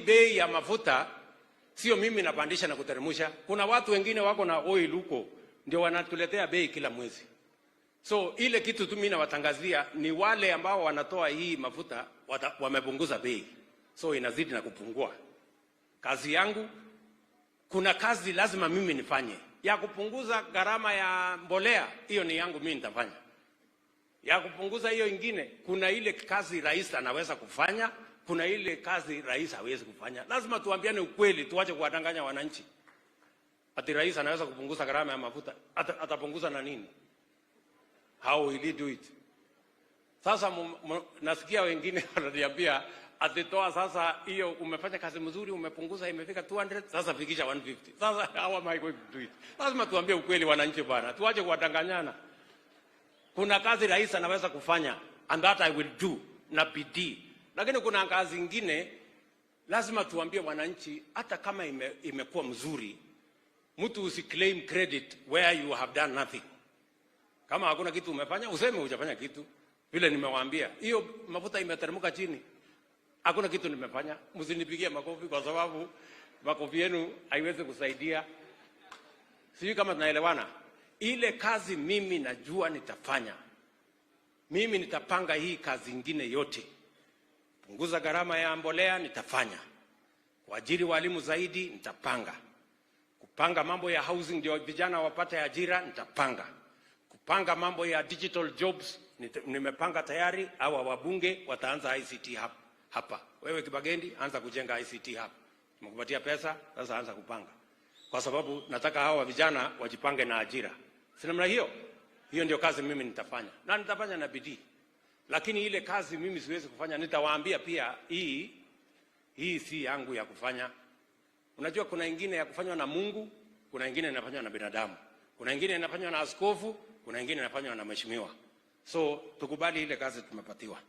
bei ya mafuta sio mimi napandisha na kuteremsha. Kuna watu wengine wako na oil huko ndio wanatuletea bei kila mwezi. So ile kitu tu mimi nawatangazia ni wale ambao wanatoa hii mafuta wamepunguza bei, so inazidi na kupungua. Kazi yangu, kuna kazi lazima mimi nifanye ya kupunguza gharama ya mbolea, hiyo ni yangu mimi nitafanya. Ya kupunguza hiyo ingine, kuna ile kazi rais anaweza kufanya, kuna ile kazi rais hawezi kufanya. Lazima tuambiane ukweli, tuache kuwadanganya wananchi. Ati rais anaweza kupunguza gharama ya mafuta, atapunguza na nini? How will he do it? Sasa nasikia wengine wananiambia ati toa sasa hiyo, umefanya kazi mzuri, umepunguza imefika 200, sasa fikisha 150. Sasa how am I going to do it? Lazima tuambie ukweli wananchi bwana, tuache kuwadanganyana. Kuna kazi rais anaweza kufanya and that I will do na bidii, lakini kuna kazi ingine lazima tuambie wananchi, hata kama imekuwa mzuri, mtu usiclaim credit where you have done nothing. Kama hakuna kitu umefanya, useme hujafanya kitu. Vile nimewaambia, hiyo mafuta imeteremka chini, hakuna kitu nimefanya. Msinipigie makofi kwa sababu makofi yenu haiwezi kusaidia. Sijui kama tunaelewana. Ile kazi mimi najua nitafanya, mimi nitapanga hii kazi ingine yote. Punguza gharama ya mbolea nitafanya, kuajiri walimu zaidi nitapanga, kupanga mambo ya housing ndio vijana wapate ajira nitapanga, kupanga mambo ya digital jobs nimepanga tayari. Hawa wabunge wataanza ICT hub hapa. Wewe Kibagendi, anza kujenga ICT hub. Tumekupatia pesa, sasa anza kupanga, kwa sababu nataka hawa vijana wajipange na ajira. Si namna hiyo? Hiyo ndio kazi mimi nitafanya na nitafanya na bidii, lakini ile kazi mimi siwezi kufanya. Nitawaambia pia hii si yangu ya kufanya. Unajua kuna ingine ya kufanywa na Mungu, kuna ingine inafanywa na binadamu, kuna ingine inafanywa na askofu, kuna ingine inafanywa na mheshimiwa. So tukubali ile kazi tumepatiwa.